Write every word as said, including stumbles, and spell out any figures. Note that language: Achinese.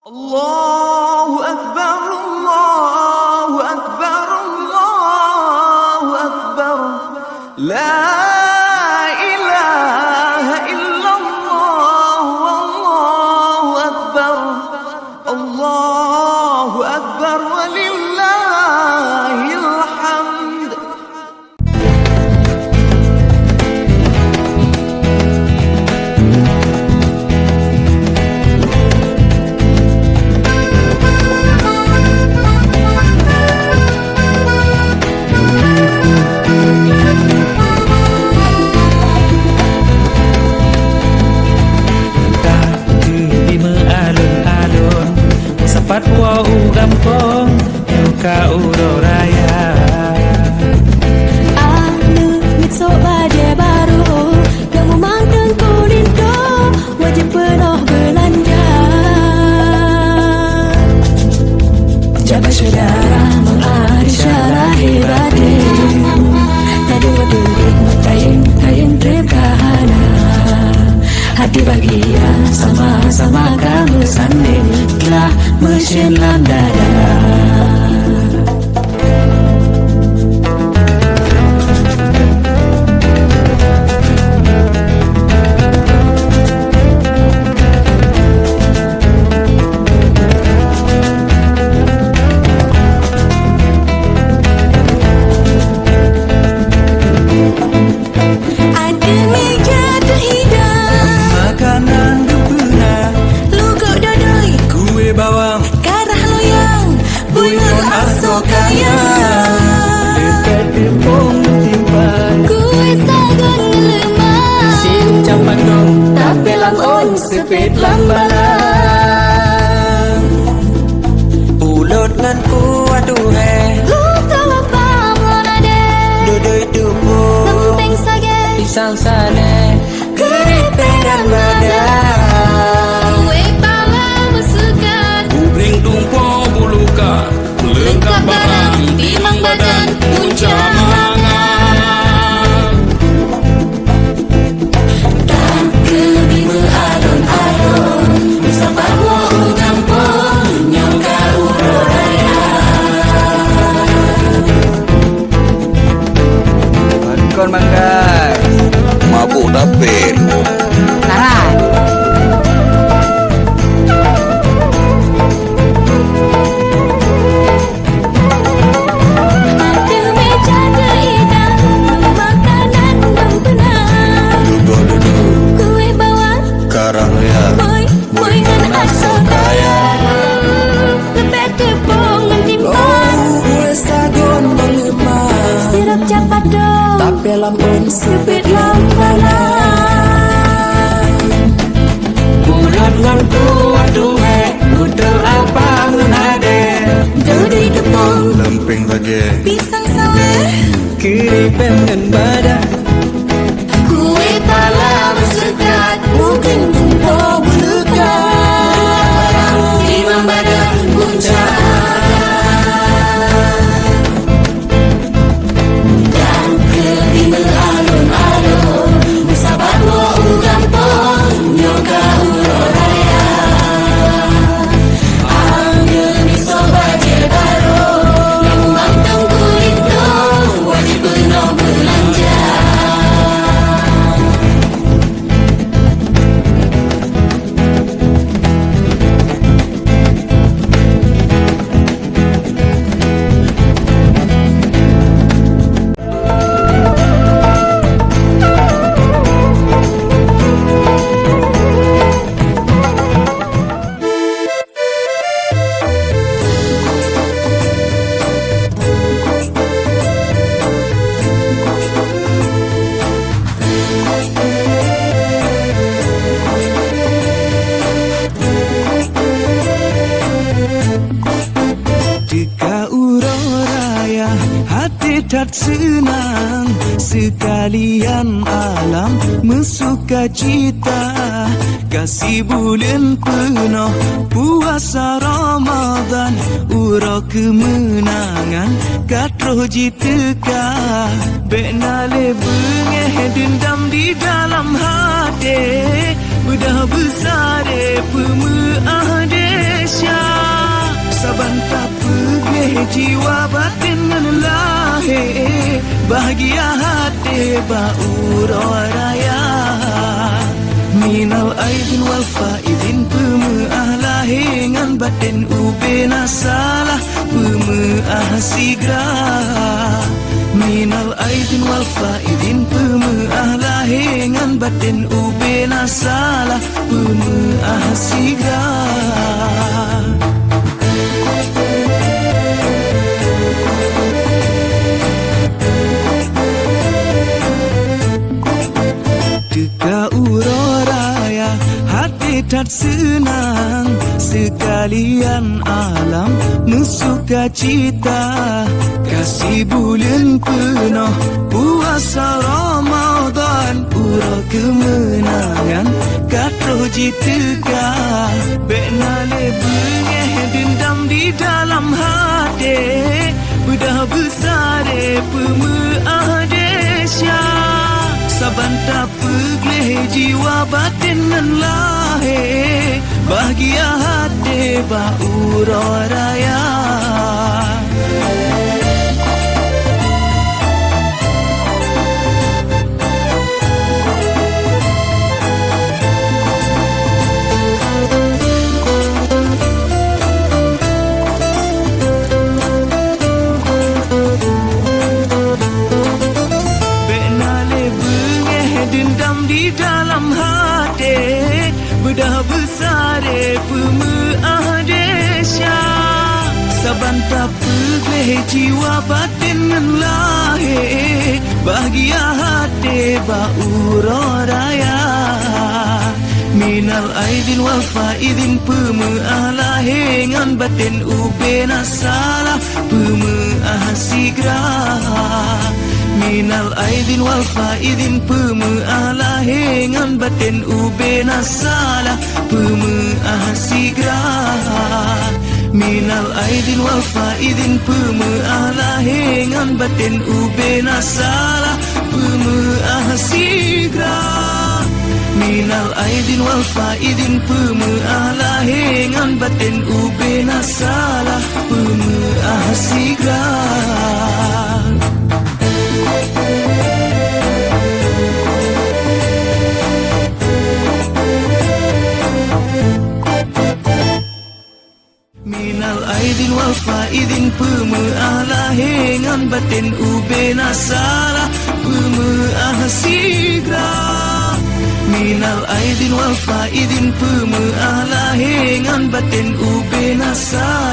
الله أكبر، الله أكبر، الله أكبر. لا إله إلا الله، والله أكبر. الله أكبر ولله الحمد. Ka teubi meualon-alon, sapat woe u gampông, nyoe ka uroe raya. Aneuk miet sôk bajée barô, nyang mumantong keu linto, wajéb peunoh beulanja. Jabat syedara meuari syedara hebat deh. Tadeungoe deuh kayém-kayém trép ka hana. Hati bahagia sama-sama ka meusandéng, teungoh meuseun lam dada. Adoe meuja teuhidang. Makanan geupeuna. Lugok dodoi. Kue bawang. Karah loyang. Buet ngon asoe kaya. Leupet teupông meutimpa. Kue sagon ngeuleumak. Sirup cap padong. Tapé lam ôn. Seupet lam balang. Ulot ngon kuah tuhé. Gutong lapang ngon adé. Dodoi tupuk. Lempeng sagé. Pisang salé. Keuripik dan bada. Kue pala meusukat. Bubring tumpok bulukan. Leungkap barang, timang badan, punca mangat. Tan keubi meualon-alon, sapat woe u gampông, nyoe ka uroe raya. Kon manggai. Mabuk dapet. Sarai. Ateueh meja teuidang, makanan nyang peuna. Dudoe-dudoe. Kueh bawang. Karang ya. Boi, boi ngon asoe kaya. Leupet teupông ngon timpang. Oh, kueh sagon bang leumah. Sirup cap padong. Tapé lam ôn. Seupet lam balang. Ulot ngon kuah tuhé, uteuk apa ngon adé. Dodoi teupông. Lempeng sagé. Pisang salé. Keuripik ngon bada. Kue pala meusukat, mungkin tumpo bulukan. Imam badan punca. Dan keubi meualon-alon, meusapat woe u gampông, nyoe ka uroe raya. Aneuëk misoe bajée barô, nyang mantong kulinto, wajéb peunoh beulanja. Teuka uroe raya, até that seunang, seukalian alam meusukacita. Ka sibuleuen peunoh puasa Ramadhan, uroe keumeunangan ka troh jiteuka. Bék na lé beungéh deundam di dalam até, beudah beusaré peumeuáh dé. Jiwa baten ngon lahé, bahgia até bak uroe raya. Minal aidin wal faidin, peumeu'ah lahé ngon baten ubé na salah, peumeu'ah sigra. Minal aidin wal faidin, peumeu'ah lahé ngon baten ubé na salah, peumeu'ah sigra. Teuka uroe raya, até that seunang, seukalian alam meusukacita. Ka sibuleuen peunoh puasa Ramadan, uroe keumeunangan ka troh jiteuka. Bék na lé beungéh deundam di dalam até, beudah beusaré peumeu'ah desya. Saban tapeugleh jiwa baten ngon lahé, bahgia até bak uroe raya. Bék na lé beungéh deundam di dalam até, beudah beusaré peumeu'ah desya. Saban tapeugleh jiwa baten ngon lahé, bahgia até bak uroe raya. Minal aidin wal faidin, peumeu'ah lahé ngon baten ubé na salah, peumeu'ah sigra. Minal aidin wal faidin, peumeu'ah lahé ngon baten ubé na salah, peumeu'ah sigra. Minal aidin wal faidin, peumeu'ah lahé ngon baten ubé na salah, peumeu'ah sigra. Minal aidin wal faidin, peumeu'ah lahé ngon baten ubé na salah, peumeu'ah sigra. Minal aidin wal faidin, peumeu'ah lahé ngon baten ubé na salah, peumeu'ah sigra. Minal aidin wal faidin, peumeu'ah lahé ngon baten ubé na salah.